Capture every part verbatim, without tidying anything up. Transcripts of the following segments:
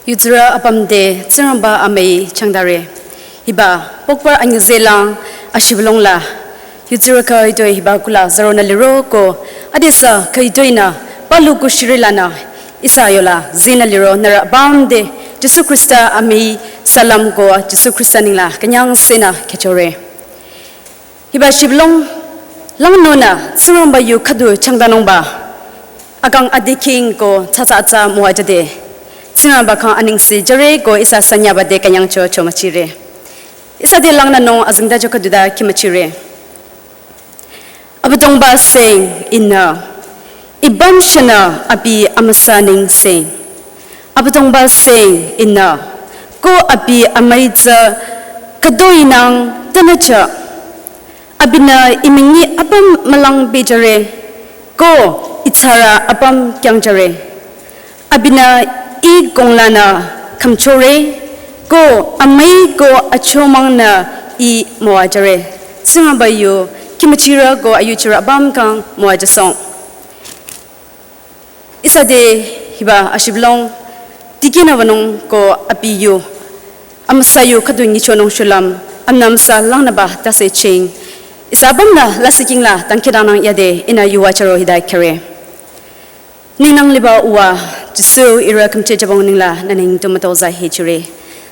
Yutsirü apüm te Tsingrangba amüi changdare. Hiba pokpar anyüzelang ashibülung la. Yutsirü khüitoi hiba kula zaronü liro ko adesü khüitoinü palu kushiri lanü ihsa yola zenü liro nührü apüm te Jisu Khrista amüi salam ko Jisu Khrista nengla künyangsenü khyüchore. Hiba shibülung langnünü Tsingrangba yu khüdu changdanungba akang adiking ko tsatsa atsa müwajüde Tsingrangba khyang anengse jüre ko ihsa sanyaba te künyangcho chomüchire. Ihsa te langnünung azengtacho khüduda khimüchire. Abüdongba seng ihnü, ipüm shanü abi amüsa neng seng. Abüdongba seng ihnü, ko abi amüi tsü khütoinang tünücha. Abinü imünyi apüm mülang pehjüre, ko itsarü apüm kyangjüre. Abinü ih konglanü khümchore, ko amüi ko achomangnü ih müwajüre. Tsingrangba yu khimüchirü ko ayuchirü apüm khyang müwajüsong. Ihsa te hiba ashibülung dikehnü wünung ko abi yu amüsa yu khüdu nyichonung shulüm amnü amüsa langnüba tase ching. Ihsa apümnü lasih kingla dangkhidangnang yade ihnü yuwajüro hita khyüre. Ningnang liba uwa, Jisu ihrü khümchejübong nengla nü neng tu mütozah hijüre.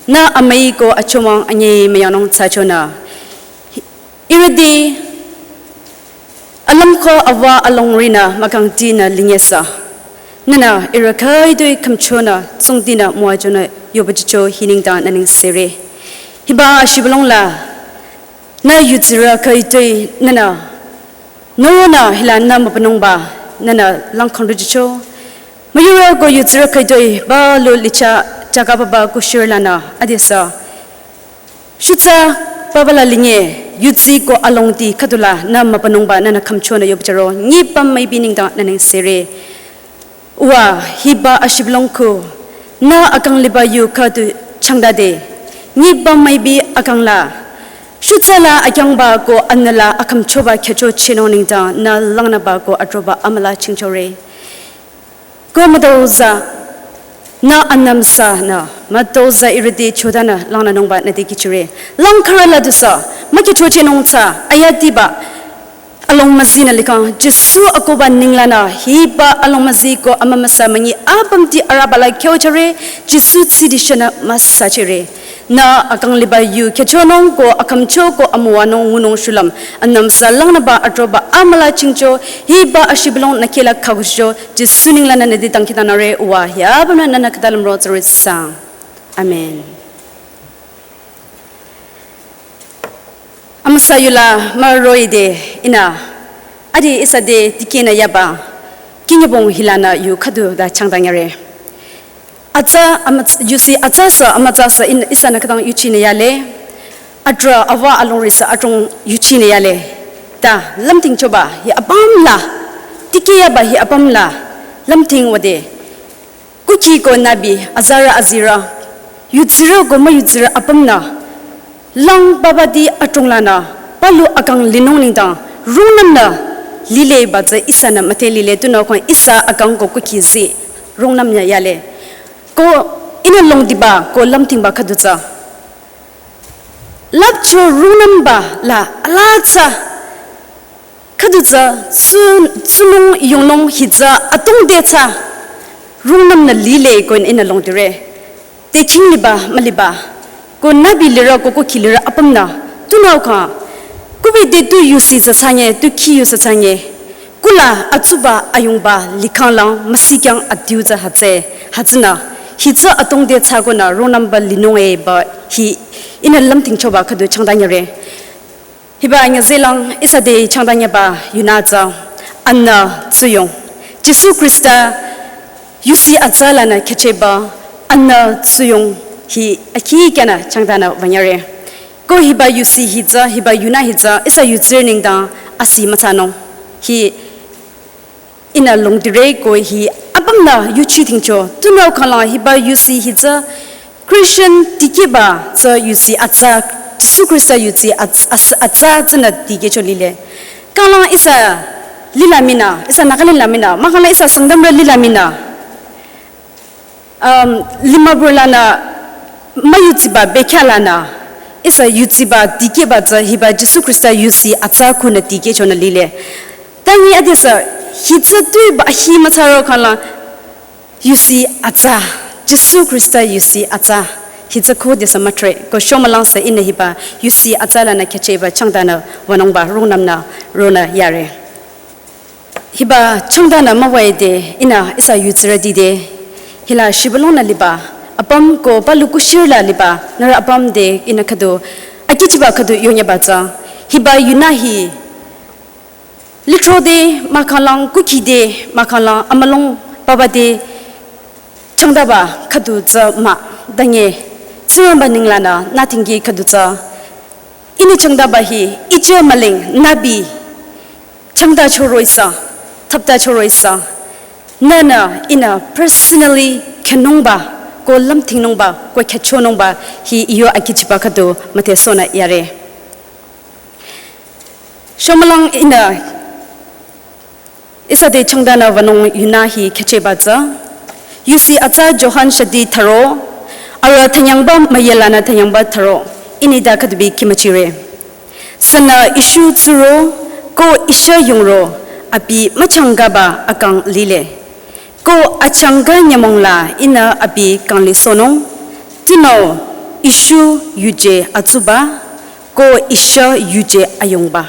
Nü amüi ko achomang anyi müyangnung thsachonü. Ihrü te alümkho awa alongrinü mükangtinü linyesü. Nünü ihrü khüitoi khümchonü tsungtinü müwajünü yobachicho hi nengdang nü nengsere. Hiba ashibülung la nü yutsirü khüitoi nünü noronü hila nü mübünungba nünü langkhangduchicho. Müyurü ko yutsirü khüitoi palu licha chakababa kushir lanü adesü. Shutsa papa la linye yutsi ko alongti khüdula nü mübünungba nünü khümchonü yobjüro nyipa müipi nengdang nü nengsere. Uwa hiba ashibülung khu nü akang liba yu khüdu changdade nyipa müipi akang la. Shutsa la akyangba ko anüla akhümchoba khyücho chinung nengdang nü langnüba ko atroba amüla chingchore. Ko mütozah nü anümsanü mütozah ihrü te chodanü langnünungba nü te kihchire. Langkhürü la dusü mükhichochehnung tsü ayatiba alongmüzinü likhang Jisu akohba nenglanü hiba alongmüzi ko amümüsa münyi apümti arüba la kyochore Jisu tsidishanü müsachire. Nü akang liba yu khyüchonung ko akhümcho ko amüwanung ngunung shulüm anümsa langnüba atroba amüla chingcho hiba ashibülung nü khehla khagucho Jisu nenglanü nü te dangkhidangnangre uwa hi apümnü nünü khüta lümro tsürü sang. Amen. Amüsa yula müroide ihnü adi ihsa te dikehnü yaba kinyübong hilanü yu khüdu da changdanyare. Atsa amüts-, yusi atsasü amütsasü in ihsanü khütang yuchinü yale. Atrü awa alongrisü atrong yuchinü yale. Ta lümting choba hi apüm la dikeh yaba hi apüm la lümting wüde. Kuki ko nübi azarü azirü yutsirü ko müyutsirü apümnü lang babati atronglanü palu akang linung nengdang rungnümnü lileba tsü ihsanü müdhe lile tunüo kong ihsa akang ko kuki zi rungnümnü yale. Ko ihnü longdiba ko lümtingba khüdu tsü lapcho rungnümba la alatsü khüdu tsü tsu-, tsunung yungnung hi tsü atongde tsü rungnümnü lile ko ihnü longdire. Te king liba müliba ko nübi lirü ko kuki lirü apümnü tunüo kong kubi te tu yusi sü sanye tu ki yu sü sanye kula atsuba ayungba likhanglang müsikyang adiu tsü hütsü hütsünü hi tsü atongde tsü konü rungnümba linung eba hi ihnü lümting choba khüdu changdanyare. Hiba nyüzelang ihsa te changdanyaba yunü tsü anü tsuyong. Jisu Khrista yusi atsa lanü khyüchehba anü tsuyong hi akhi kyanü changdanü wünyare. Ko hiba yusi hi tsü hiba yunü hi tsü ihsa yutsirü nengdang asi mütsanung. Hi ihnü longdire ko hi apümnü yuchi tingcho tunüo khanglang hiba yusi hi tsü Christian dikehba tsü yusi atsa Jisu Khrista yusi ats-, as-, atsa tsünü dikehcho lile. Khanglang ihsa lila minü ihsa Nagaland la minü mahkhangla ihsa Sangtamrü lila minü Um, limabur lanü müyutsiba bekhyah lanü ihsa yutsiba dikehba tsü hiba Jisu Khrista yusi atsa kunü dikehchonü lile. Tangi adesü hitsü tuiba hi mütsaro khala yusi atsa, Jisu Khrista yusi atsa, hitsü khodesü mütre, ko shomülang sü ihnü hiba yusi atsa lanü khyacheba changdanü wünungba rungnümnü ronü yare. Hiba changdanü müwüde ihnü ihsa yutsirüti te, hila shibülungnü liba apüm ko palu kushirla liba nührü apüm te ihnü khüdu akechiba khüdu yonyeba tsü, hiba yunü hi lithrode mahkhanglang, kukhide mahkhanglang, amülung papa te changdaba khüdu tsü mah. Tangi Tsingrangba ninglangnü nütingki khüdu tsü ihnü changdaba hi ije müling nübi changdachoro ihsa, thaptachoro ihsa, nühnü ihnü personally khenungba ko lümthingnungba ko khyachonungba hi iyo akechiba khüdu müdhesohnü yare. Shomülang ihnü ihsa te changdanü wünung yunü hi khyacheba tsü, yusi atsa Johan shadi tharo, arüh thanyangba müyü lanü thanyangba tharo, ihnü ta khüdubi khimüchire. Sünü Jisu tsuro ko Jisu yongro abi müchangkaba akang lile. Ko achangka nyümong la ihnü abi kangli sohnung, tunüo Jisu yuje atsuba ko Jisu yuje ayongba.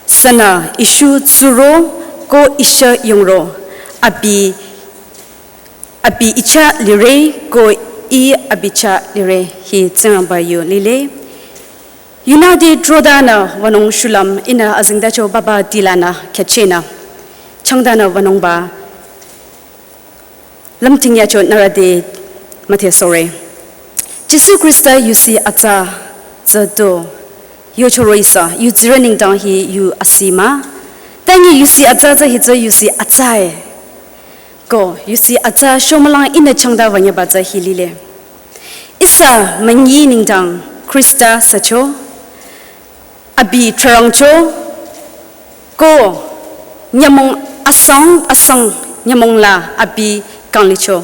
Sünü Jisu tsuro ko Jisu yongro abi, abi ih chah lire ko ih abi chah lire, hi Tsingrangba yu lile. Yunü te throdanü wünung shulüm ihnü azengtacho papa tilanü khyachenü changdanü wünungba lümthingyacho nührü te müdhesohre. Jisu Khrista yusi atsa tsü tu yochoro ihsa yutsirü nengdang hi yu asi mah. Tangi yusi atsa tsü hitsü yusi atsa e. Ko yusi atsa shomülang ihnü changda wünyeba tsü hi lile. Ihsa münyi nengdang Khrista sücho, abi thrarangcho, ko nyümong asang asang nyümong la abi kanglicho.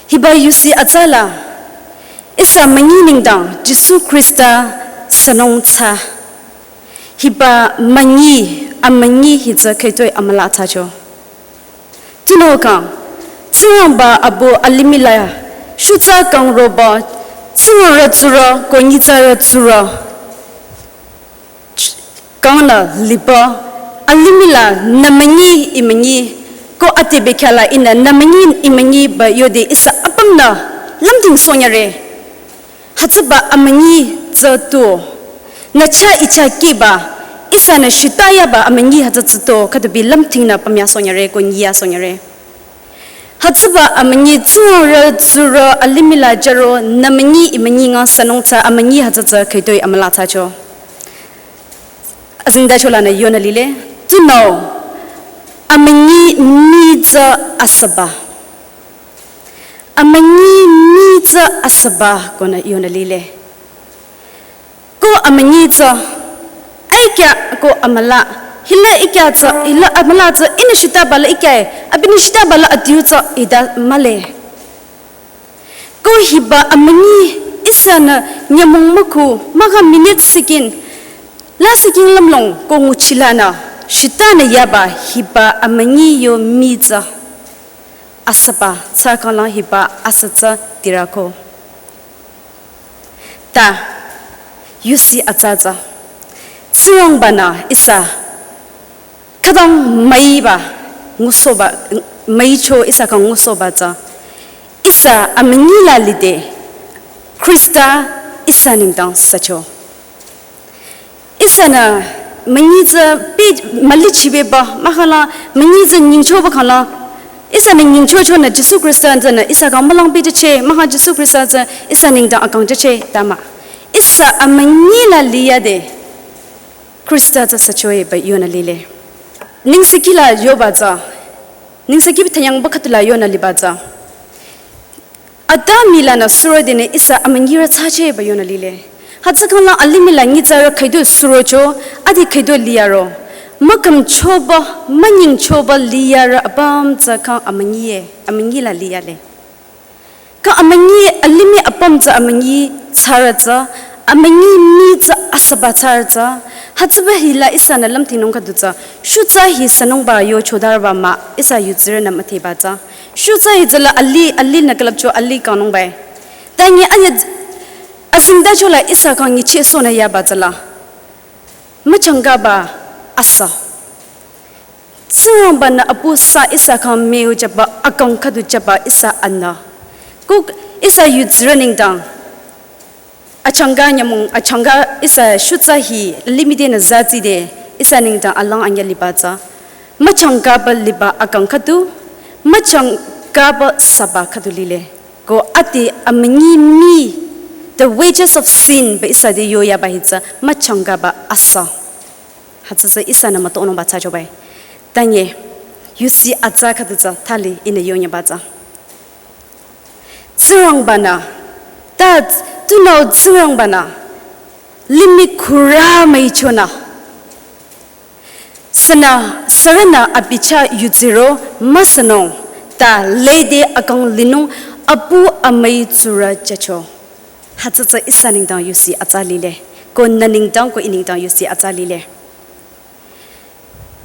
Hiba yusi atsa la ihsa münyi nengdang Jisu Khrista sünung tsü, hiba münyi, amünyi hitsü khütoi amüla thsacho. Tunüo kang Tsingrangba abu alimih la shutsa kangroba, Tsingrangba tsurü ko nyitsarü tsurü kangnü liba, alimih la nü münyi ih münyi, ko ade bekhyah la ihnü nü münyi ih münyi ba yode ihsa apümnü lümthingsohnyare. Hütsüba amünyi tsü tu, nü chah ih chah kehba, ihsanü shita yaba amünyi hütsü tsü tu khüdubi lümthingnü pümyasohnyare ko nyiyasohnyare. Hütsüba amünyi Tsingrangba tsurü alimih la jüro nü münyi ih münyi ngang sünung tsü amünyi hütsü tsü khütoi amüla thsacho. Azengtacho lanü yonü lile, tunüo amünyi mii tsü asüba. Amünyi mii tsü asüba konü yonü lile. Ko amünyi tsü aikya ko amüla, hila ikya tsü, hila amüla tsü ihnü shitaba la ikya e, abinü shitaba la adiu tsü ita mühle. Ko hiba amünyi ihsanü nyümong mükhu, mükha minute second, la second lümlong ko nguchilanü shitanü yaba hiba amünyi yo mii tsü asüba, tsü kanglang hiba asü tsü tirako. Ta yusi atsa tsü Tsingrangbanü ihsa khütang müiba ngusohba, müicho ihsa kang ngusohba tsü ihsa amünyi la lide Khrista ihsa nengdang sücho. Ihsanü münyi tsü pe mülichibeba, mahkhang la münyi tsü nyingchoba khangla, ihsanü nyingchochonü Jisu Khrista tsünü ihsa kang mülang pehjücheh, mahkhang Jisu Khrista tsü ihsa nengdang akang jücheh ta mah. Ihsa amünyi la liyade Khrista tsü süchoe ba yonü lile. Nengsekhi la yoba tsü, nengsekhi thanyangba khüdu la yonü liba tsü, Adam mii lanü surodenü ihsa amünyirü thsacheh ba yonü lile. Hütsü khangla alimih la nyitsarü khüdu surocho, adi khüdu liyaro. Mükümchoba, münyingchoba liyarü apüm tsü kang amünyi e, amünyi la liyale. Amünyi alimih apüm tsü amünyi thsarü tsü, amünyi mii tsü asüba thsarü tsü, hütsüba hila ihsanü lümthingnung khüdu tsü, shutsa hi sünungba yo chodarüba mah ihsa yudsirünü müdheba tsü. Shutsa hi tsüla alih, alihnü külüpcho alih kangnungba. Tanyi anyü azengtachola ihsa khyang nyichehsohnü yaba tsüla müchangkaba asü. Tsingrangba-nü apu sa ihsa khyang müyujüba akang khüdu jüba ihsa anü. Ko ihsa yudsirü nengdang achangka nyümong, achangka ihsa shutsa hi limih denü zatside ihsa nengdang alang anyü liba tsü. Müchangkaba liba akang khüdu, müchangkaba süba khüdu lile. Ko ade amünyi mii, the wages of sin ba ihsa te yoyaba hi tsü müchangkaba asü. Hütsü tsü ihsanü mütonungba thsachoba. Tanyi, yusi atsa khüdu tsü thali ihnü yonyüba tsü. Tsingrangba-nü, ta tunüo Tsingrangba-nü, limih khürü müichonü. Sünü, sürünü abi chah yudsiro müsünung, ta lede akang linung apu amüi tsurü jücho. Hütsü tsü ihsa nengdang yusi atsa lile, ko nü nengdang ko ih nengdang yusi atsa lile.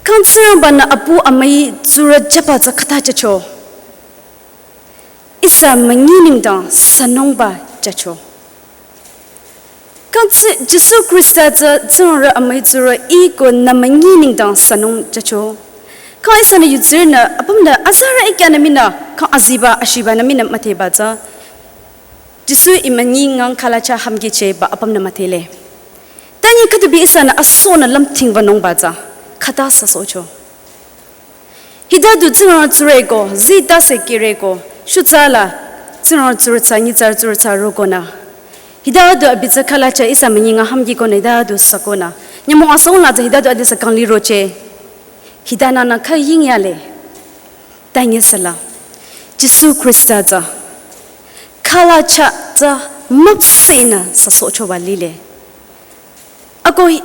Kang Tsingrangba-nü apu amüi tsurü jüba tsü khüta jücho. Ihsa münyi nengdang sünungba jücho. Kang tsü Jisu Khrista tsü Tsingrangba amüi tsurü ih ko nü münyi nengdang sünung jücho. Kang ihsanü yudsirünü apümnü azarü ikyanü mii nü kang aziba ashiba nü mii nü müdheba tsü. Jisu ih münyi ngang khüla chah hümkehchehba apümnü müdhele. Tanyi khüdu bi ihsanü asohnü lümthingba nungba tsü khüta süsohcho. Hitadu Tsingrangba tsurü ko, zii tase kire ko, shutsa la Tsingrangba tsurü tsü, nyitsarü tsurü tsü rokonü. Hitadu abi tsü khüla chah ihsa münyi ngang hümkehkonü hitadu sükonü. Nyümong asong la tsü hitadu ade sü kang liroche. Hitanü nü kha yingyale. Tanyi süla. Jisu Khrista tsü. Khüla chah tsü müpsehnü süsohchoba lile. Ako hi-,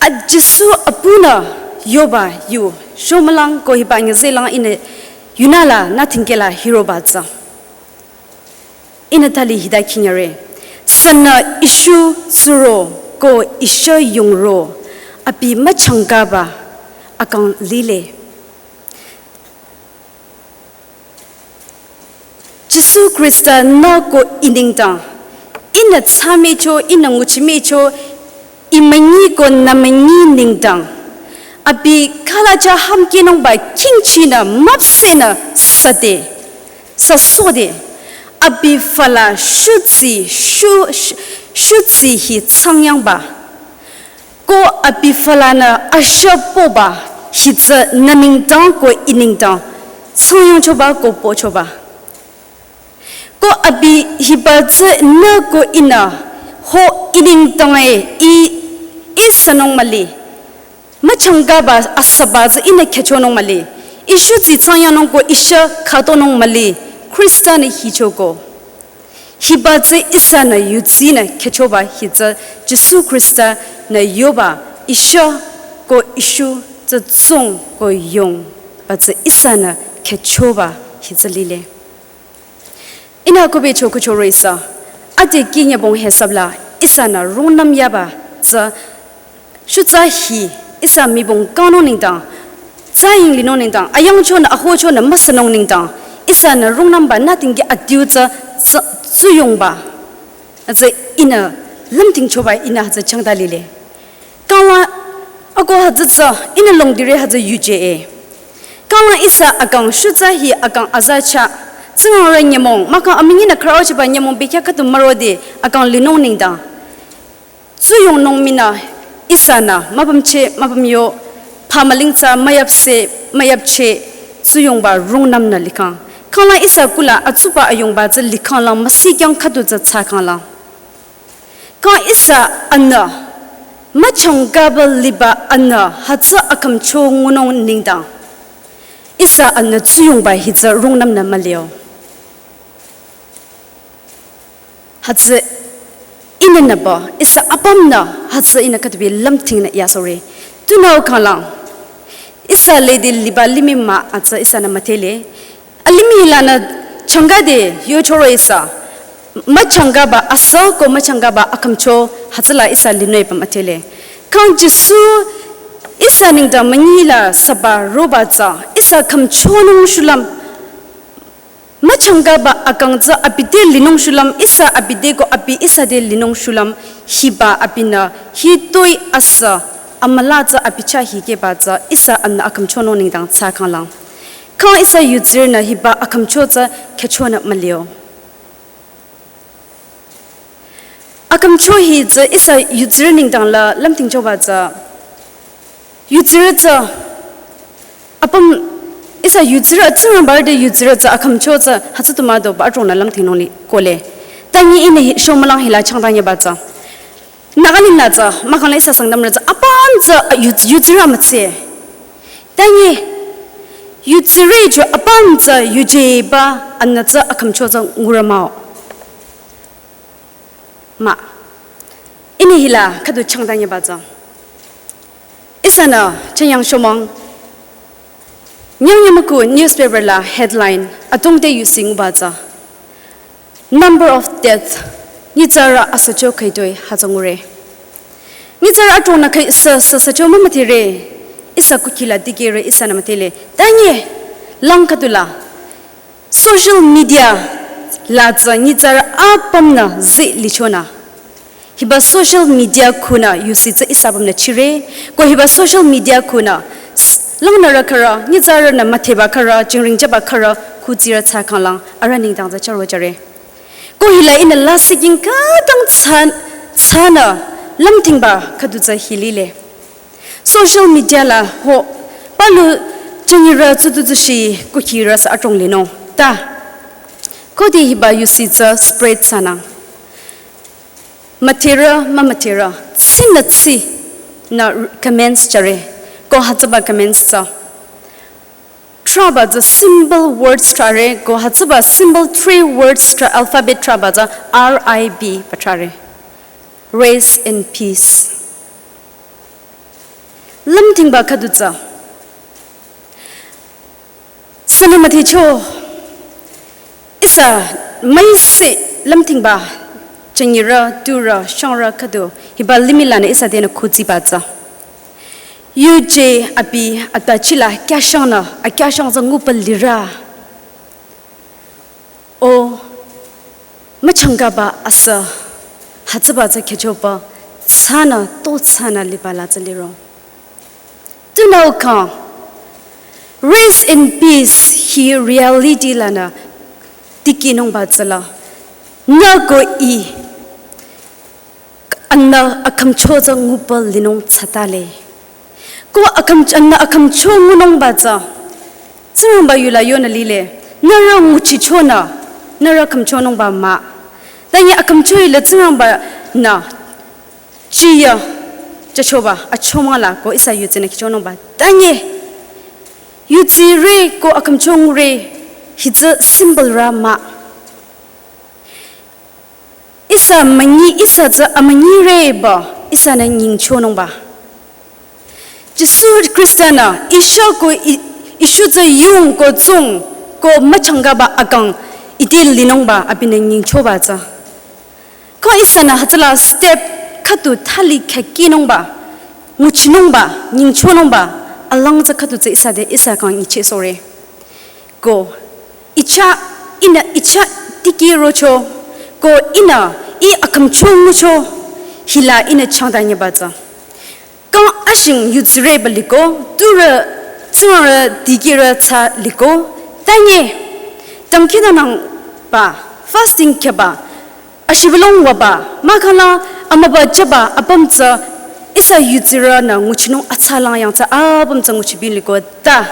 a Jisu apunü yoba yu, shomülang ko hiba nyüzelang ihnü yunü la nü thingkehla hiroba tsü. Ihnü thali hita khinyare. Sünü ishu tsuro ko isha yongro abi müchangkaba akang lile. Jisu Khrista nü ko ih nengdang, ihnü thsamüicho, ihnü nguchimüicho, ih münyi ko nü münyi nengdang. Abi khüla chah hümkehnungba khingchinü müpsehnü süde, süsohde. Abi füla shutsi, shu-, shu-, shutsi hi tsangyangba. Ko abi fülanü asha poba, hitsü nü nengdang ko ih nengdang, tsangyangchoba ko pochoba. Ko abi hiba tsü nü ko ihnü, ho ih nengdang e, ih, ih sünung müli. Müchangkaba asüba tsü ihnü khehchonung müli. Ih shutsi tsangyangnung ko ih sha khütonung müli. Khrista-nü hichoko. Hiba tsü ihsanü yudsinü khehchoba hitsü Jisu Khrista-nü yoba isha ko ishu tsü tsung ko yongba tsü ihsanü khehchoba hitsü lile. Ihnü kobe chokuchoro ihsa, ade kinyebong hesabla ihsanü rungnüm yaba tsü shutsa hi ihsa mibong kangnung nengdang, tsaying linung nengdang, ayangchonü ahochonü müsünung nengdang, ihsanü rungnümba nü tingki adiu tsü, tsü, tsuyongba. Hütsü ihnü lümthingchoba ihnü hütsü changta lile. Kangla ako hütsü tsü ihnü longdire hütsü yuje e. Kangla ihsa akang shutsa hi akang aza chah, Tsingrangba nyümong, mahkhang amünyinü khraochiba nyümong bekhyah khüdu mürode akang linung nengdang. Tsuyongnung mii nü ihsanü müpümcheh müpümyo, phamüling tsü müyapse müyapcheh tsuyongba rungnümnü likhang. Kangla ihsa kula atsuba ayongba tsü likhanglang müsikyang khüdu tsü thsakhanglang. Kang ihsa anü, müchangkaba liba anü hütsü akhümcho ngunung nengdang. Ihsa anü tsuyongba hitsü rungnümnü mülio. Hütsü ihnü nüba, ihsa apümnü, hütsü ihnü khüdubi lümthingnü yasore. Tunüo khanglang. Ihsa lede liba limih mah hütsü ihsanü müdhele. Alimih lanü changka de yochoro ihsa. Müchangkaba asü ko müchangkaba akhümcho hütsüla ihsa linoi pü müdhele. Kang Jisu ihsa nengdang münyila süba roba tsü ihsa khümchonung shulüm. Müchangkaba akang tsü abi te linung shulüm ihsa abi te ko abi ihsa te linung shulüm hiba abinü hitoi asü amüla tsü abi chah hikehba tsü ihsa anü akhümchonung nengdang tsü khanglang. Kang ihsa yutsirünü hiba akhümcho tsü khechonü mülio. Akhümcho hi tsü ihsa yutsirü nengdang la lümdhingchoba tsü. Yutsirü tsü. Apüm ihsa yutsirü Tsingrangba te yutsirü tsü akhümcho tsü hütsü tu müdo ba adrongnü lümdhingnung li kohle. Tanyi ihnü hi shomülang hila changdang yaba tsü. Nagaland la tsü, mahkhang la ihsa Sangtamrü tsü, apüm tsü, yu-, yutsirü mütse. Tanyi, yutsirü ju apüm tsü, yujeba, anü tsü, akhümcho tsü, ngurü mah-o. Mah. Ihnü hila, khüdu changdang yaba tsü. Ihsanü, chenyang shomang. Nyang nyamüku newspaper la headline, adrong te yusi nguba tsü. Number of death, nyitsarü asücho khaitoi hütsü ngure. Nyitsarü adrongnü khai sü, sü, sücho mümüdhere, ihsa kukhi la dikehre ihsanü müdhele. Tanyi, lang khüdu la, social media la tsü nyitsarü apümnü zeh lichonü. Hiba social media khunü yusi tsü ihsa apümnü chire, ko hiba social media khunü s-, langnürü khürü, nyitsarünü müdheba khürü, jingring jüba khürü, khutsirü tsü khanglang, arüh nengdang tsü charo jüre. Ko hila ihnü lasih king khütang tsü, tsünü, lümdhingba khüdu tsü hi lile. Social media la ho, palu jünirü tsutu tsushi kukhirü sü adrong linung. Ta, khode hiba yusi tsü spread thsanang. Müdherü, mümüdherü, tsinü tsinü comments jüre, ko hütsüba comments tsü. Trahba tsü simple words trahre, ko hütsüba simple three words trah, alphabet trahba tsü R I B pü trahre. Rest in peace. Lümdhingba khüdu tsü. Sünü müdhecho, ihsa müise lümdhingba, jünirü, turü, shangrü khüdu, hiba limih lanü ihsa tenü khutsiba tsü. Yuje abi atbachila akyashangnü, akyashang tsü ngupü lirü. O, müchangkaba asü, hütsüba tsü khechoba, tsünü, to tsünü liba la tsü liro. Tunüo kang, rest in peace hi reality lanü tikehnungba tsüla. Nü ko ih, anü akhümcho tsü ngupü linung tsatale. Ko akhüm, anü akhümcho ngunungba tsü. Tsingrangba yula yonü lile. Nührü nguchichonü, nührü khümchonungba mah. Tanyi akhümcho hila Tsingrangbanü chiya, chachoba, achomang la ko ihsa yutsinü kihchonungba. Tanyi, yutsire ko akhümchongre, hi tsü symbol rü mah. Ihsa münyi, ihsa tsü amünyire ba, ihsanü nyingchonungba. Jisu Khrista-nü, ihsa ko i-, ihsa tsü yung ko tsung, ko müchangkaba akang, ite linungba, abinü nyingchoba tsü. Ko ihsanü hütsüla step khüdu thali khekinungba, nguchinungba, nyingchonungba, alang tsü khüdu tsü ihsa te ihsa kang nyichehsohre. Ko, ih chah, ihnü ih chah tikehrocho, ko ihnü ih akhümcho ngucho, hila ihnü changdanyeba tsü. Kang ashing yutsireba liko, turü, tsingrü, dikehrü tsü liko, tanyi, dangkhidangnangba, fasting kheba, ashibülung wüba, mahkhang la, amüba jüba, apüm tsü, ihsa yutsirünü nguchinung atsalang yang tsü, apüm tsü nguchibi liko, ta.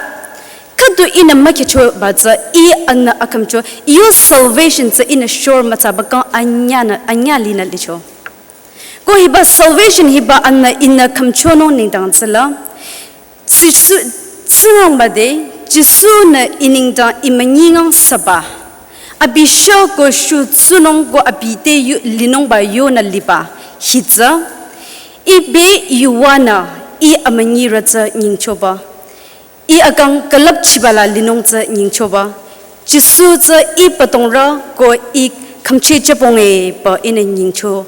Khüdu ihnü mükhehchoba tsü, ih anü akhümcho, ih yo salvation tsü ihnü sure mütsaba kang anyanü, anyalinü licho. Ko hiba salvation hiba anü ihnü khümchonung nengdang tsüla. Jisu, Tsingrangba te, Jisu-nü ih nengdang ih münyi ngangsaba. Abi shah ko shutsunung ko abi te yu, linungba yonü liba. Hi tsü, ih be yuwanü, ih amünyirü tsü nyingchoba. Ih akang külüpchiba la linung tsü nyingchoba. Jisu tsü I patongrü ko I khümchehchehbong-e pü ihnü nyingcho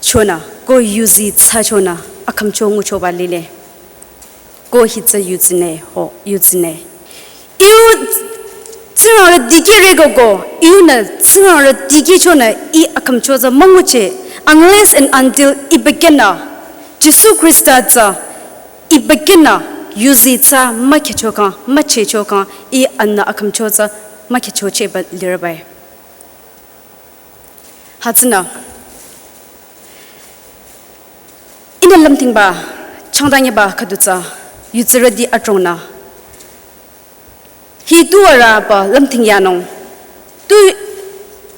chonü, ko yuzi thsachonü, akhümcho nguchoba lile. Ko hitsü yuzinü, ho, yuzinü. Iu Tsingrangba dikehre ko ko, iunü Tsingrangba dikehchonü I akhümcho tsü müngucheh, unless and until I beginner, Jisu Khrista tsü I beginner, yuzi tsü mükhehcho kang, müchehcho kang, I anü akhümcho tsü mükhehchochehba lirübai. Hütsünü, ihnü lümthingba, changdanyeba khüdu tsü, yutsirüti adrongnü. Hi tu arüba lümthing yanung. Tu,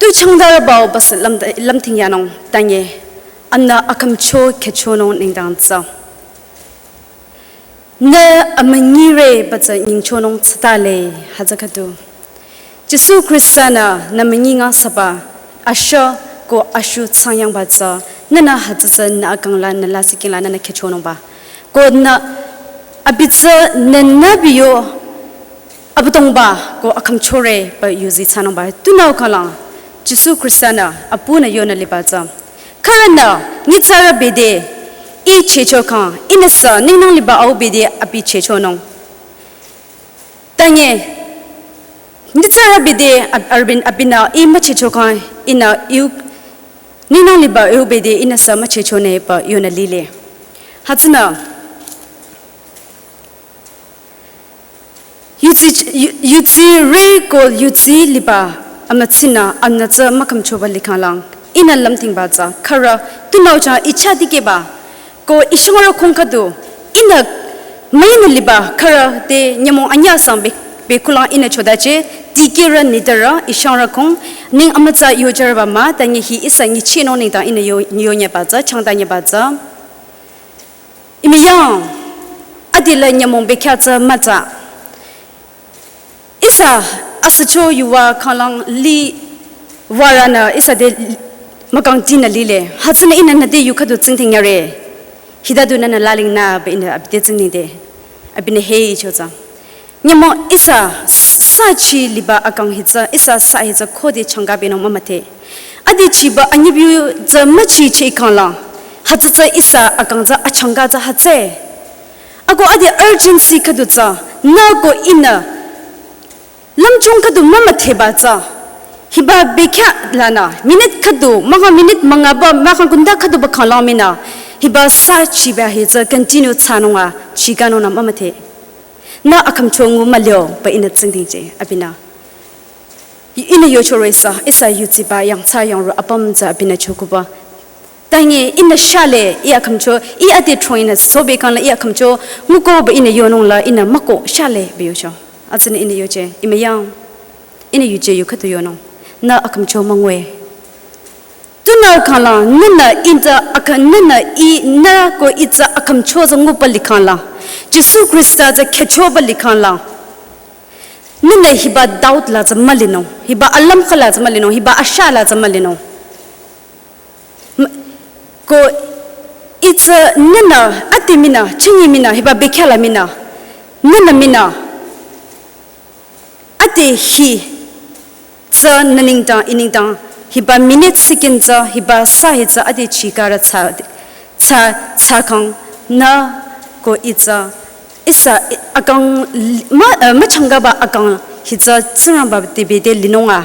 tu changdarübao bas lüm, lümthing yanung, tanye, anü akhümcho khehchonung nengdang tsü. Nü amünyire pü tsü nyingchonung tsütale, hütsü khüdu. Jisu Khrista-nü nü münyinga süba, ashü ko ashu thsangyangba tsü, nünü hütsü tsü nü akangla nü lasihking la nünü khehchonungba. Ko nü abi tsü nünü biyo, Abüdongba ko akhümchore pü yuzi thsanungba. Tunüo khalang, Jisu Khrista-nü, apunü yonü liba tsü. Khürünü, nyitsarü bede, I chehcho kang, ihnüsü, ningnang liba au bede, abi chehchonung. Tanye, nyitsarü bede, ab-, arbin, abinü, I müchehcho kang, ihnü, iu, ningnang liba au bede, ihnüsü, müchehchonü pü, yonü lile. Hütsünü, Yutsi, yu-, yutsire ko yutsi liba amütsinü anü tsü mükhümchoba likhanglang. Ihnü lümthingba tsü khürü tunüo chang I chah dikehba. Ko I shangrü khung khüdu. Ihnü müinü liba khürü te nyümong anyüh sang be, bekhulang ihnü chodache. Dikehrü nitpürü I shangrü khung. Ning amütsa yojürüba mah. Tanye hi ihsa nyichinung nengdang ihnü yo, yonyeba tsü, changdanyeba tsü. Imiyang, adila nyümong bekhyah tsü mütsa. Ihsa asücho yuva khanglang li varünü ihsa te mükangtinü lile. Hütsünü ihnü nüte yu khüdu tsingdhing yare. Hita du nünü lalingnü pü ihnü abi te tsingdhingde. Abinü heicho tsü. Nyümong ihsa sachi liba akang hi tsü, ihsa sa hi tsü khode changkabenung mümüdhe. Ade chiba anyibiu tsü müchicheh khanglang. Hütsü tsü ihsa akang tsü achangka tsü hütsüe. Ako ade urgency khüdu tsü, nü ko ihnü lümchung khüdu mümüdheba tsü. Hiba bekhyah lanü, minute khüdu, münga minute müngaba, münga kunda khüdu ba khanglang minü. Hiba sachiba hi tsü continue thsanunga, chikanungnü mümüdhe. Nü akhümcho ngu mülio pü ihnü tsingdhingcheh, abinü. Ihnü yochore sü, ihsa yutsiba yangthsa yangro apüm tsü abinü chokuba. Tanye ihnü shale, I akhümcho, I ade throinü sobe khangla I akhümcho, nguko pü ihnü yonungla ihnü müko shale pü yocho. Hütsünü ihnü yoche, imiyang, ihnü yuje yu khüdu yonung. Nü akhümcho müngue. Tunüo khanglang, nünü I tsü akha, nünü I, nü ko I tsü akhümcho tsü nguba likhanglang. Jisu Khrista tsü khehchoba likhanglang. Nünü hiba doubt la tsü mülinung. Hiba alam khala tsü mülinung. Hiba asha la tsü mülinung. M-, ko I tsü nünü ade minü, chingi minü, hiba bekhyah la minü. Nünü minü. Ade hi tsü nü nengdang, I nengdang, hiba minute second tsü, hiba sa hi tsü, ade chikarü tsü, tsü, tsü khang, nü ko I tsü, ihsa, I, akang, l-, mü, eh, müchangkaba akang, hi tsü, Tsingrangba te bete linunga,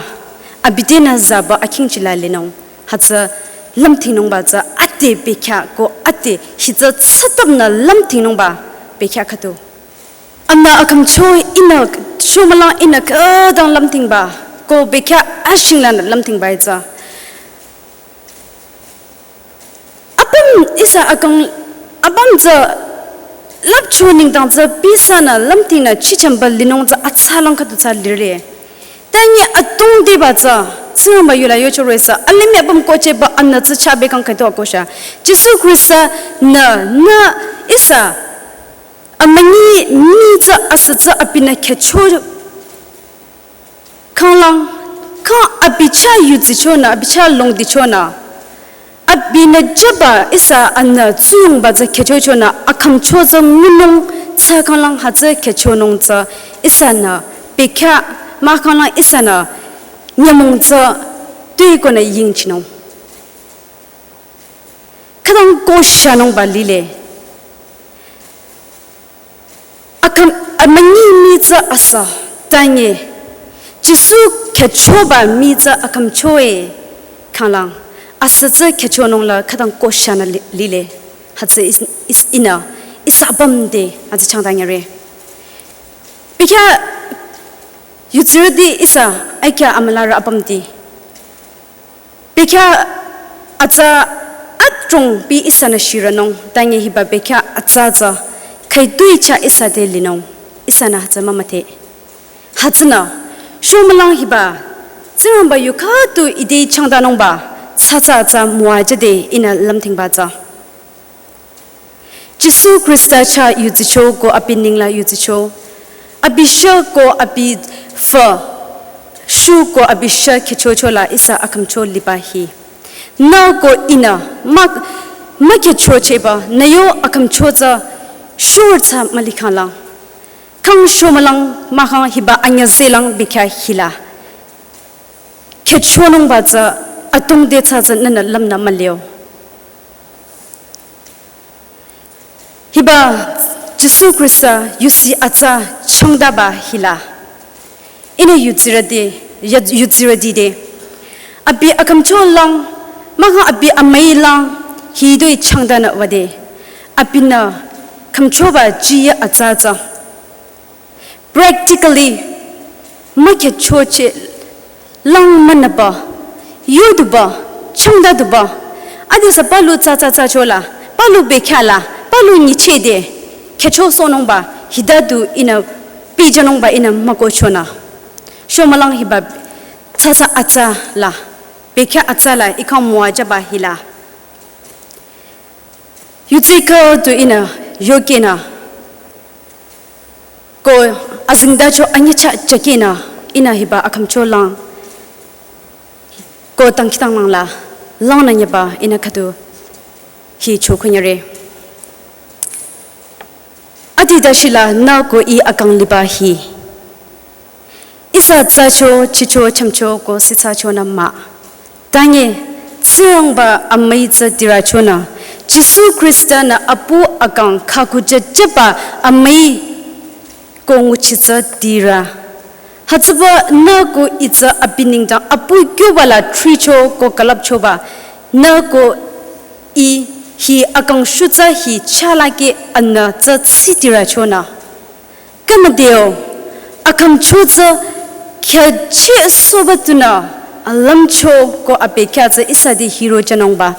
abi tenü zaba akhingchila linung, hütsü lümthingnungba tsü, ade bekhyah ko ade, hi tsü, tsütapnü lümthingnungba bekhyah khüdu. Anü akhümcho ihnü, chomülang ihnü khütang lümthingba, ko bekhyah ashinglanü lümthingba hi tsü. Apüm ihsa akang, apüm tsü lüpcho nengdang tsü pisanü lümthingnü chichamba linung tsü atsalang khüdu tsü lire. Tanye atungdeba tsü, Tsingrangba yula yochore sü, alimih apüm kohchehba anü tsü chabe kang khüdu akosha. Jisu Khrista nü, nü ihsa, amünyi, nyi tsü asü tsü abinü khehcho khanglang, kha abi chah yuzichonü, abi chah longdichonü, abinü jüba ihsa anü tsuyongba tsü khehchochonü, akhümcho tsü ngunung tsü khanglang hütsü khehchonung tsü ihsanü bekhyah Mahkhanglang ihsanü nyümong tsü tuikonü yingchinung. Khütang ko shanungba lile. Akhüm, amünyi mi tsü asa, tanye. Jisu khyüchoba mi tsü akhümchoe khanglang. Asa tsü khyüchonungla khütang ko shanü li-, lile. Hütsü is, is inü, ihsa apüm te, hütsü changdanyare. Bekhyah yutsirüti ihsa, aikya amülarü apüm te. Bekhyah atsa adrong bi ihsanü shiranung, tanye hiba bekhyah atsa tsü, khaitui cha ihsa te linung, ihsanü hütsü mümüdhe. Hütsünü, shomülang hiba, Tsingrangba yu khüdu ite changdanungba, tsatsa tsü müwajüde inü lümthingba tsü. Jisu Khrista chah yutsicho ko abi ningla yutsicho. Abi shü ko abi fü. Shu ko abi shü khyüchochola ihsa akhümcho liba hi. Nü ko inü mah, mükhyüchochehba nü yo akhümcho tsü shurtsa mülikhanglang. Khang shomülang mahkhang hiba anyüzehlang bekhyah hila. Khyüchonungba tsü atungde tsü tsü nünü lümnü mülio. Hiba Jisu Khrista yusi atsa changdaba hila. Inü yutsirüti, ya-, yutsirüti de. Abi akhümcholang, mahkhang abi amüilang, hitoi changdanü wüde. Abinü khümchoba jiya atsa tsü. Practically, mükhyüchochehlang münüba, yuduba, changdaduba, adisa palu tsatsa tsachola, palu bekhyahla, palu nyichehde, khyüchosohnungba, hita du inü, pehjünungba inü mükohchonü. Shomülang hiba, tsatsa atsala, bekhyah atsala, ikhang müwajüba hila. Yutsi khüdu inü yokehnü. Ko azengtacho anyicha chakehnü inü hiba akhümcholang. Ko dangkhidangnangla langnü nyeba inü khüdu hi chokhunyare. Adi dashila nü ko ih akang liba hi. Ihsa tsacho, chicho, chamcho ko sitsachonü mah. Tanye, Tsingrangba amüi tsü tirachonü, Jisu Khrista-nü apu akang khakujü jüba amüi ko nguchi tsü tira. Hütsüba nü ko ih tsü abi nengdang apu kyoba la thricho ko külüpchoba, nü ko ih hi akang shutsü hi chalake anü tsü tsitirachonü. Khümüdeo, akhümcho tsü khyüchehsohba tunü, alümcho ko abekhyah tsü ihsa te hirojünungba.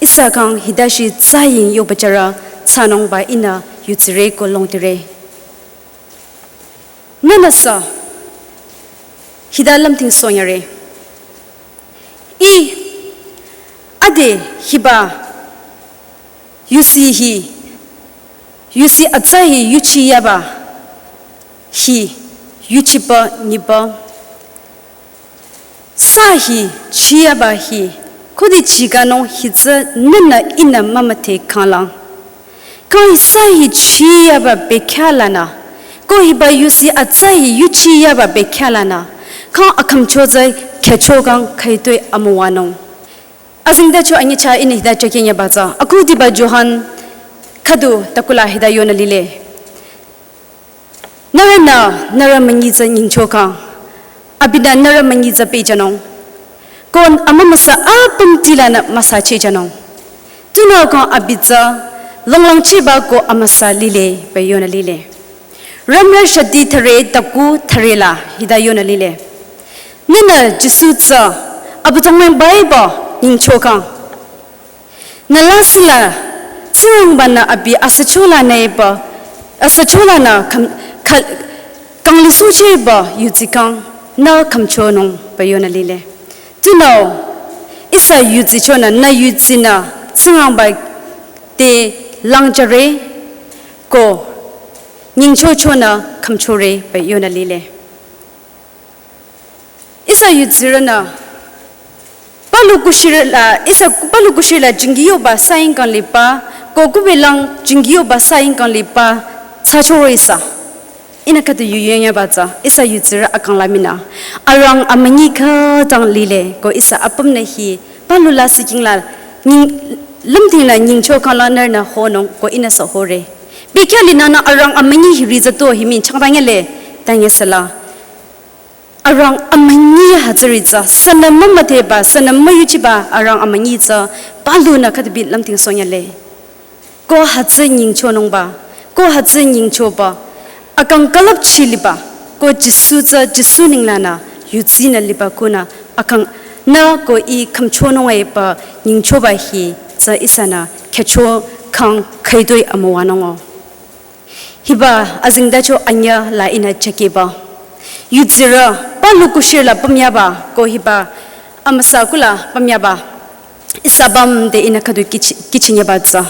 Ihsa kang hidashi tsaying yobajüra thsanungba inü yutsire ko longtire. Nünüsü, hida lümthingsohnyare. Ih, ade hiba, yusi hi, yusi atsa hi yuchiyaba, hi, yuchiba nyiba. Sa hi, chiyaba hi, khode chikanung hi tsü nünü inü mümüdhe khanglang. Kang ihsa hi chiyaba bekhyah lanü, ko hiba yusi atsa hi yuchiyaba bekhyah lanü, kang akhümcho tsü khyücho kang khaitoi amüwanung. Azengtacho anyicha inü hida chakeng yaba tsü, akhudiba Johan khüdu takula hida yonü lile. Nührünü, nührü münyi tsü nyingcho kang. Abinü nührü münyi tsü pehjünung. Ko amümüsa apüm tilanü müsachehjünung. Tunüo kang abi tsü, longlangchehba ko amüsa lile, pü yonü lile. Ramra shadi thüre taku thüre la, hida yonü lile. Nünü Jisu tsü, Abüdongwüng baiba nyingcho kang. Nü lasih la, Tsingrangba-nü abi asüchola nüiba, asüchola nü kham-, kha-, kang lisohchehba yudsi kang, nü khümchonung pü yonü lile. Tunüo, ihsa yudsichonü, nü yudsinü, Tsingrangba te langjüre, ko, nyingchochonü khümchore pü yonü lile. Ihsa yudsirünü, palu kushirü la, ihsa palu kushirü la jingkiyoba saying kang liba, ko kubelang jingkiyoba saying kang liba, thsachoro ihsa. Ihnü khüdu yu yongyaba tsü, ihsa yutsirü akang la mii nü. Arang amünyi khütang lile, ko ihsa apümnü hi, palu la siking la, nying, lümtingnü nyingcho khang la nührünü honung, ko ihnü sü hore. Bekhyah linünü arang amünyi hiri tsü to hi mii changdang yale, tanye sela. Arang amünyi hütsüri tsü, sünü mümüdheba, sünü müyuchiba, arang amünyi tsü, palunü khüdu bi lümting sonyale. Ko hütsü nyingchonungba, ko hütsü nyingchoba, akang külüpchi liba, ko Jisu tsü Jisu ninglanü, yutsinü liba kunü, akang nü ko ih khümchonung eba nyingchoba hi tsü ihsanü khyücho khang khaitoi amüwanung-o. Hiba azengtacho anyüh la ihnü chakeba. Yutsirü, palu kushir la pümyaba, ko hiba amüsa kula pümyaba. Ihsa bam te ihnü khüdu kichi-, kichinyaba tsü.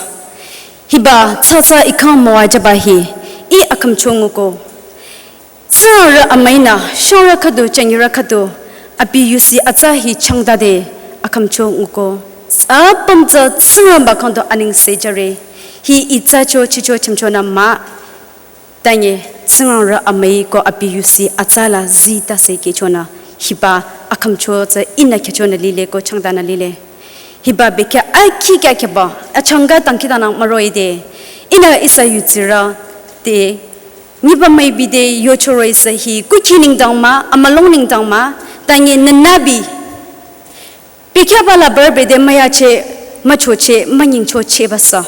Hiba tsatsa ikhang müwajüba hi, ih akhümcho nguko. Tsingrangba amüinü, shangrü khüdu, chanyirü khüdu, abi yusi atsa hi changdade akhümcho nguko. Apüm tsü Tsingrangba khangdu anengse jüre. Hi itsacho chicho chümchonü mah. Tanye, Tsingrangba amüi ko abi yusi atsa la zii tase kehchonü, hiba akhümcho tsü ihnü khyüchonü lile ko changdanü lile. Hiba bekhyah akhi kya khyaba, achangka dangkhidangnang müroh-i de, ihnü ihsa yutsirü te, nyiba müipi de yocho roh-i sü hi, kuchi nengdang mah, amülung nengdang mah, tanye nünübi. Bekhyahba la bürü bede müyache, müchoche, münyingchocheba sü.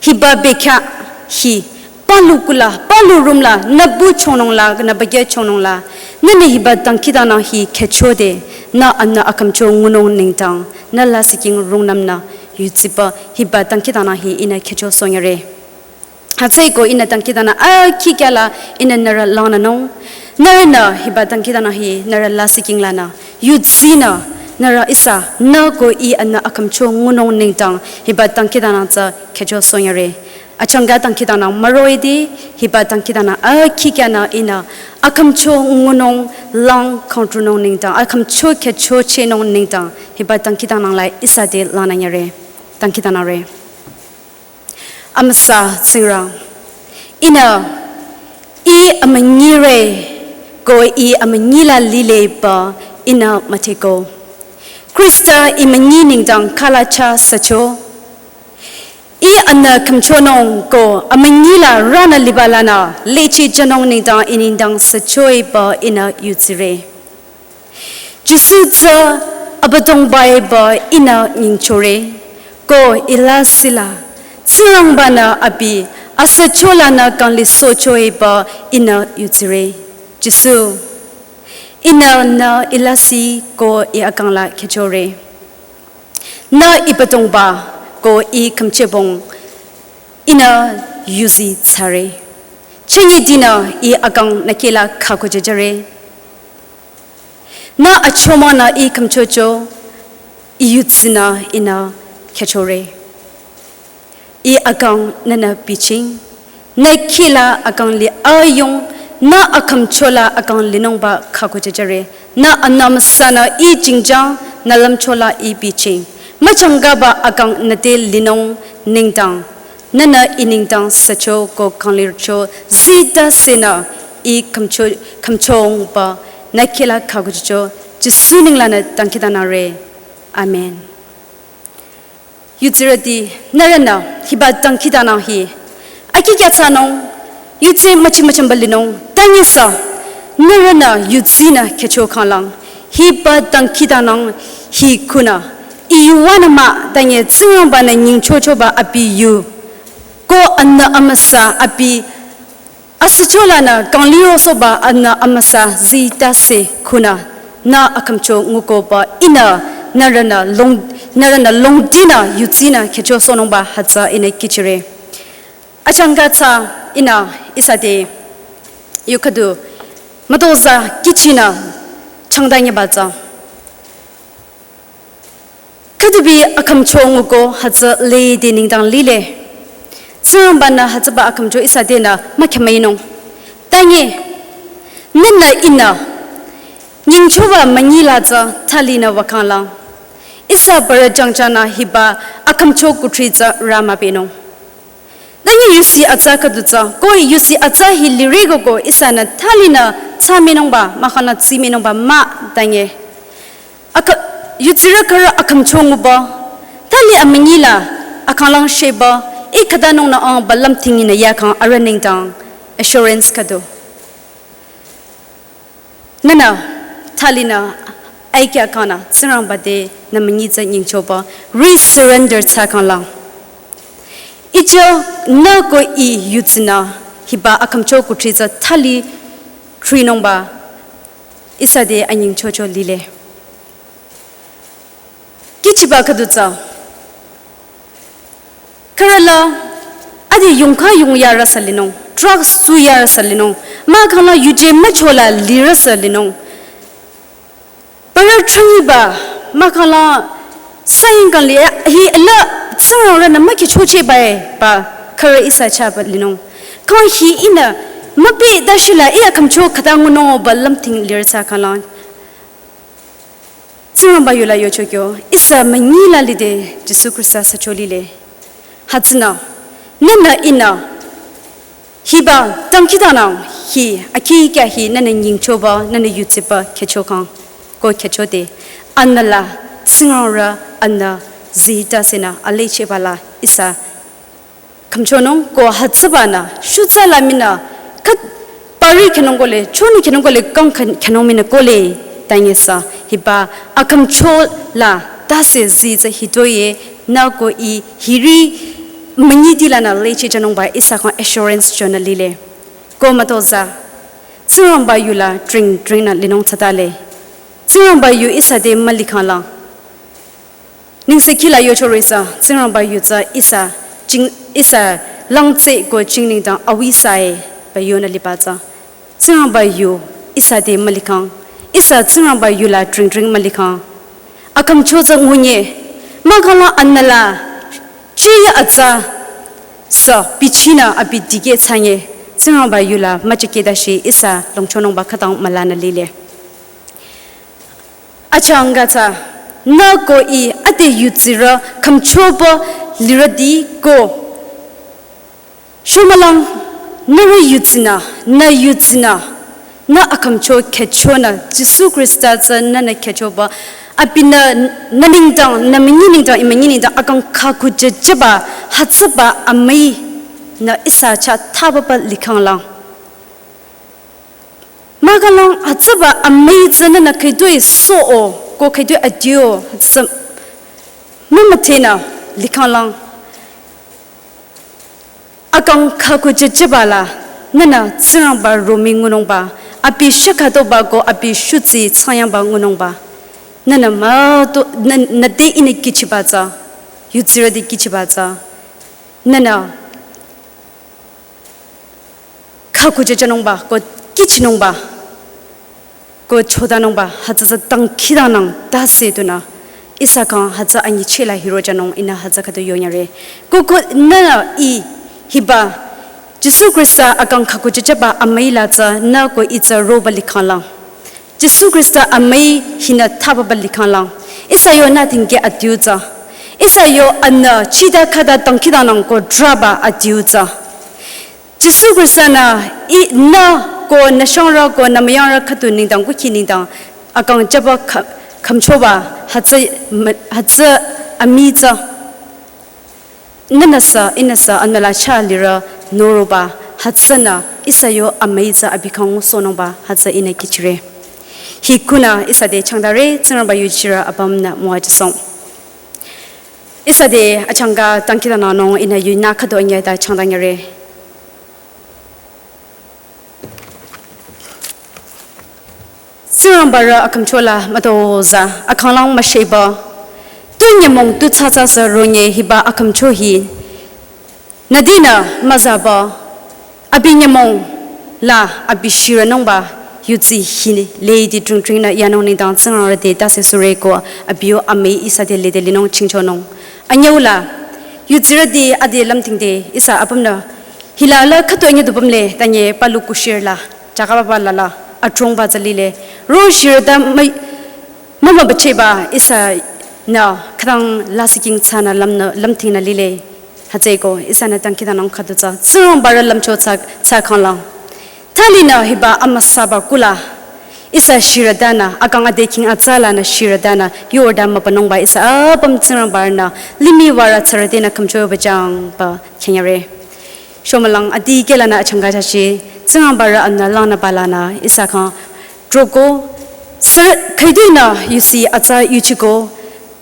Hiba bekhyah hi, palu kula, palu room la, nübu chonung la, nübükyü chonung la, nünü hiba dangkhidangnang hi khyüchode, nü anü akhümcho ngunung nengdang, nü la siking rungnümnü, yutsiba, hiba dangkhidangnang hi ihnü khyücho sonyare. Hütsüeko ihnü dangkhidangnang akhi kya la ihnü nührü langnünung. Nührünü hiba dangkhidangnang hi nührü la siking lanü. Yutsinü nührü ihsa nü ko ih anü akhümcho ngunung nengdang hiba dangkhidangnang tsü khyücho sonyare. Achangka dangkhidangnang müroh-i de hiba dangkhidangnang akhi kyanü ihnü akhümcho ngunung lang khangtrunung nengdang akhümcho khyüchochehnung nengdang hiba dangkhidangnang la ihsa te langnünyare. Dangkhidangnangre. Amüsa Tsingrang. Ihnü, ih amünyire, ko ih amünyi la lile pü ihnü müdheko. Khrista ih münyi nengdang khalacha sücho. Ih anü khümchonung ko amünyi la rünü liba lanü, lichi jünung nengdang ih nengdang sücho-i pü ihnü yutsire. Jisu tsü Abüdongba-i pü ihnü nyingchore, ko ih lasih la, Tsingrangba-nü abi, asücho lanü kangli socho-i pü ihnü yutsire. Jisu, ihnü nü ih lasih ko ih akang la khyüchore. Nü ih Abüdongba ko ih khümchebong ihnü yuzi thsare. Chünye dinü ih akang nü kihla khakujüjüre. Nü achomang nü ih khümchocho, ih yutsinü ihnü khyüchore. Ih akang nünü bichieng, nü kihla akang li ayung, nü akhümcho la akang linungba khakujüjüre. Nü anü amüsanü ih jingjang, nü lümcho la ih bichieng. Müchangkaba akang nü te linung nengdang. Nünü ih nengdang sücho ko kanglircho zita senü ih khümcho, khümchongba nü kihla khakujücho Jisu nenglanü dangkhidangnangre. Amen. Yutsirüti nührünü hiba dangkhidangnang hi akhi kya thsanung yutsi müchi müchamba linung tanyisa nührünü yutsinü khyücho khanglang hiba dangkhidangnang hi kunü ih yuwanü mah tanye Tsingrangba-nü nyingchochoba abi yu. Ko anü amüsa abi asücho lanü kanglirosohba anü amüsa zita se kunü nü akhümcho ngukoba ihnü nührünü long, nührünü longdinü yutsinü khyüchosohnungba hütsü ihnü kihchire. Achangka tsü ihnü ihsa te yu khüdu mütozah kihchinü changdanyeba tsü. Khüdubi akhümcho nguko hütsü lede nengdang lile. Tsingrangba-nü hütsüba akhümcho ihsa tenü mükhümeinung. Tanye, nünü ihnü, nyingchoba münyi la tsü thalinü wakhanglang. Ihsa bürü jangjanü hiba akhümcho kuthri tsü ramabenung. Tangi yusi atsa khüdu tsü, ko yusi atsa hi liriko ko ihsanü thalinü tsa minungba, mahkhang nü tsi minungba mah tangi. Aka, yutsirü khürü akhümcho nguba, thali amünyi la, akhanglang sheba, ih khütanung nü ang ba lümthing nü yakhang arüh nengdang, assurance khüdu. Nünü, thalinü, aikya kanü, Tsingrangba te, nü münyi tsü nyingchoba, re-surrender tsü khanglang. Ijo nü ko ih yutsinü, hiba akhümcho kuthri tsü thali, thrinungba, ihsa te anyingchocho lile. Kihchiba khüdu tsü. Khürü la, adi yungkha yung yarü sü linung, drugs su yarü sü linung, mahkhang la yuje mücho la lirü sü linung. Parü thrangiba, mahkhang la, saying kang li, hi la, Tsingrangba nü mükhi choche bai, ba, khürü ihsa chaba linung. Kang hi ihnü, müpi dashi la, ih akhümcho khüta ngunung ba lümthing lirü tsü khanglang. Tsingrangba yula yocho kyo, ihsa münyi la lide Jisu Khrista sücho lile. Hütsünü, nünü ihnü, hiba dangkhidangnang hi, akikya hi nünü nyingchoba, nünü yutsiba khyücho khang, ko khyücho de, anüla, Tsingrangba, anü, zita senü, alecheba la, ihsa khümchonung ko hütsübanü, shutsa la minü, khat pari khenung kole, choni khenung kole, kang khen-, khenung minü kole, tangi sü, hiba, akhümcho la, tase zi tsü hitoye, nü ko ih, hiri, münyi ti lanü leche chanungba, ihsa khang assurance chonü lile. Ko mütozah, Tsingrangba yula, tring, tring nü linung tsatale. Tsingrangba yu ihsa te mülikhanglang. Ningse kila yocho resa, Tsingrangba yu tsü ihsa, jing, ihsa langtse ko jing nengdang awi sae, ba yonü liba tsü. Tsingrangba yu, ihsa te mülikhang, ihsa Tsingrangba yula tring tring mülikhang. Akhümcho tsü ngunye, mahkhang la anüla, cheya atsa, sü, bichinü abi dikeh tsanye, Tsingrangba yula, müchikeh dashi, ihsa, longchonungba khütang mülanü lile. Achangka tsü, nü ko ih ade yutsirü khümchoba lirüti ko. Shumülang, nührü yutsinü, nü yutsinü, nü akhümcho khyüchonü, Jisu Khrista tsü nünü khyüchoba, abinü nü nengdang, nü münyi nengdang, ih münyi nengdang, akang khaku jejeba, hütsüba amüi, nü ihsa chah thababa likhanglang. Mahkhang lang hütsüba amüi tsünü nü khüitoi soho, ko khüitoi adio, hütsü mümüdhenü likhanglang. Akang khaku jejeba la, nünü Tsingrangba romi ngunungba, abi shükhatoba ko abi shutsi tsayangba ngunungba. Nünü müto, nü, nü te ihnü kihchiba tsü, yutsirü te kihchiba tsü. Nünü khaku jejünungba, ko kihchinungba, ko chodanungba, hütsü tsü dangkhidangnang tase tunü, ihsa khyang hütsü anyicheh la hirojünung ihnü hütsü khüdu yonyare. Ko ko nünü ih hiba, Jisu Khrista akang khaku jejeba amüi la tsü nü ko ih tsü roba likhanglang. Jisu Khrista amüi hinü thababa likhanglang. Ihsa yo nü tingkeh adiu tsü. Ihsa yo anü chida khüta dangkhidangnang ko draba adiu tsü. Jisu Khrista nü ih nü ko nü shangrü ko nü müyangrü khüdu nengdang kukhi nengdang akang jaba kha-, khümchoba hütsü mü-, hütsü amüi tsü. Nünü sü, ihnü sü, anüla chah lirü noroba, hütsünü, ihsa yo amüi tsü abi khyang ngusohnungba, hütsü ihnü kihchire. Hi kunü ihsa te changdare, Tsingrangba yuchirü apümnü müwajüsohng. Ihsa te achangka dangkhidangnangnung ihnü yunü khüdu anyüh ta changdanyare. Tsingrangba rü akhümcho la mütozah, akhanglang müsheba. Tu nyümong tu tsatsa sü ronye hiba akhümcho hi. Nüdinü müzaba. Abi nyümong la abi shirünungba. Yutsi hi ledi tring tring nü yanung nengdang Tsingrangba te tase süreko abi yo amüi ihsa te lede linung chingchonung. Anyüu la. Yutsirüti ade lümtingde ihsa apümnü. Hila la khüdu anyüh du pümle tanye palu kushir la. Chakababa lala, atrongba tsü lile. Ro shirüta mü-, mümübacheba ihsa nü khütang lasih king tsünü lümnü, lümthingnü lile. Hütsüeko ihsanü dangkhidangnang khüdu tsü Tsingrangbarü lümcho tsü, tsü khanglang. Thalinü hiba amüsaba kuhla ihsa shirütanü, akang ade king atsalanü shirütanü, yorda mübünungba ihsa apüm Tsingrangbarünü, limih wara tsürütinü khümchoba jangba khenyare. Shomülang adikehlanü achangka chashi, Tsingrangbarü amnü langnübalanü ihsa khyang troko, sir, khüidunü yusi atsa yuchiko,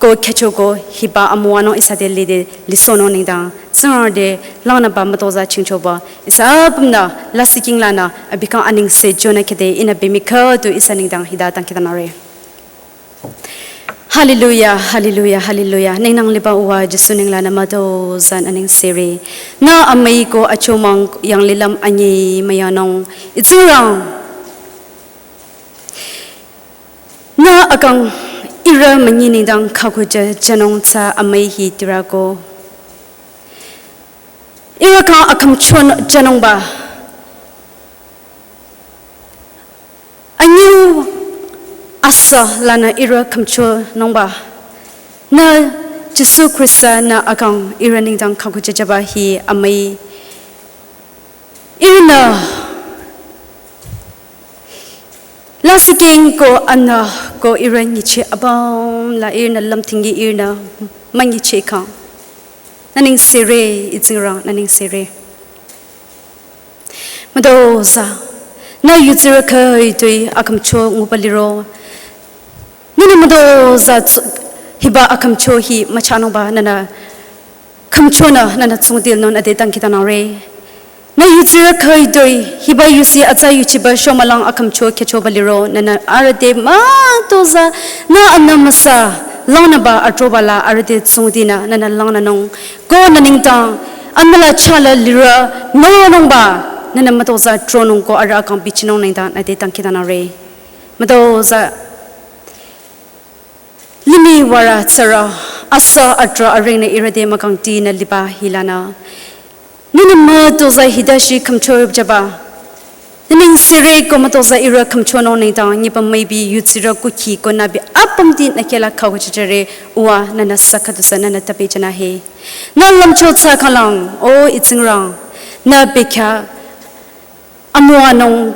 ko khechoko hiba amüwanung ihsa te lide lisohnung nengdang, Tsingrang te langnüba mütozah chingchoba, ihsa apümnü lasih kinglanü, abi khyang anengse jünü khede ihnü bemi khüdu ihsa nengdang hita dangkhidangnangre. Hallelujah, hallelujah, hallelujah. Nengnang liba Uwa Jisu nenglanü mütozah nü nengsere. Nü amüi ko achomang yanglilüm anyi müyanung. I Tsingrang. Nü akang ihrü münyi nengdang khaku jü jünung tsü amüi hi tirako. Ihrü khyang akhümcho jünungba. Anyiu asü lanü ihrü khümchonungba. Nü Jisu Khrista nü akang ihrü nengdang khaku jüjüba hi amüi. Ihrünü lasih king ko anü ko ihrü nyicheh apüm la ihrünü lümtingi ihrünü münyicheh kang. Nü nengsere, I Tsingrang, nü nengsere. Mütozah, nü yutsirü khütoi akhümcho nguba liro. Nünü mütozah tsu-, hiba akhümcho hi müchanungba nünü khümchonü nünü tsungdil nü ade dangkhidangnangre. Nü yutsirü khütoi hiba yusi atsa yuchiba shomülang akhümcho khechoba liro nünü arüh te mütozah nü anü müsa langnüba atrobala arüh te tsungdinü nünü langnünung. Ko nü nengdang, anüla chala lirü, nonungba, nünü mütozah tronung ko arüh akang bichinung nengdang nü ade dangkhidangnangre. Mütozah, limih wara tsürü, asü atrah arengnü ihrü te mükangtinü liba hilanü. Nünü mütozah hita shi khümcho jüba. Nü nengsere ko mütozah ihrü khümchonung nengdang, nyiba müipi yutsirü kukhi ko nübi apümti nü kehla khaku jüjüre Uwa nünü sü khüdu sü nünü tabi jüna he. Nü lümcho tsü khanglang, O I Tsingrang, nü bekhyah, amüwanung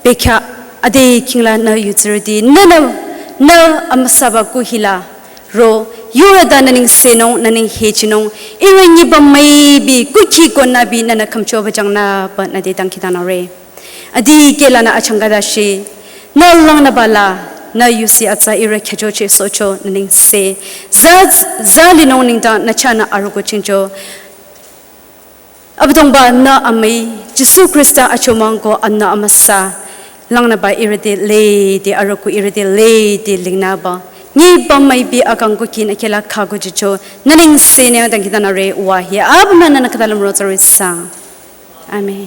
bekhyah, ade kingla nü yutsirüti, nünü, nü amüsaba kuhila, ro, yorüta nü nengsenung, nü nenghechinung, ihrü nyiba müipi kukhi ko nübi nünü khümchoba jangnüba nü ade dangkhidangnangre. Adikehlanü achangka dashi, nü langnübala, nü yusi atsa ihrü khechocheh sohcho nü nengse, za, za linung nengdang nü chahnü arüku chingcho. Abüdongba nü amüi, Jisu Khrista achomang ko anü amüsa, langnüba ihrü te lede arüku ihrü te lede lingnüba. Nyiba müipi akang kukhi nü kehla khaku jücho, nü nengsenü dangkhidangnangre Uwa hi, apümnü nü khüta lümro tsürü sang. Amen.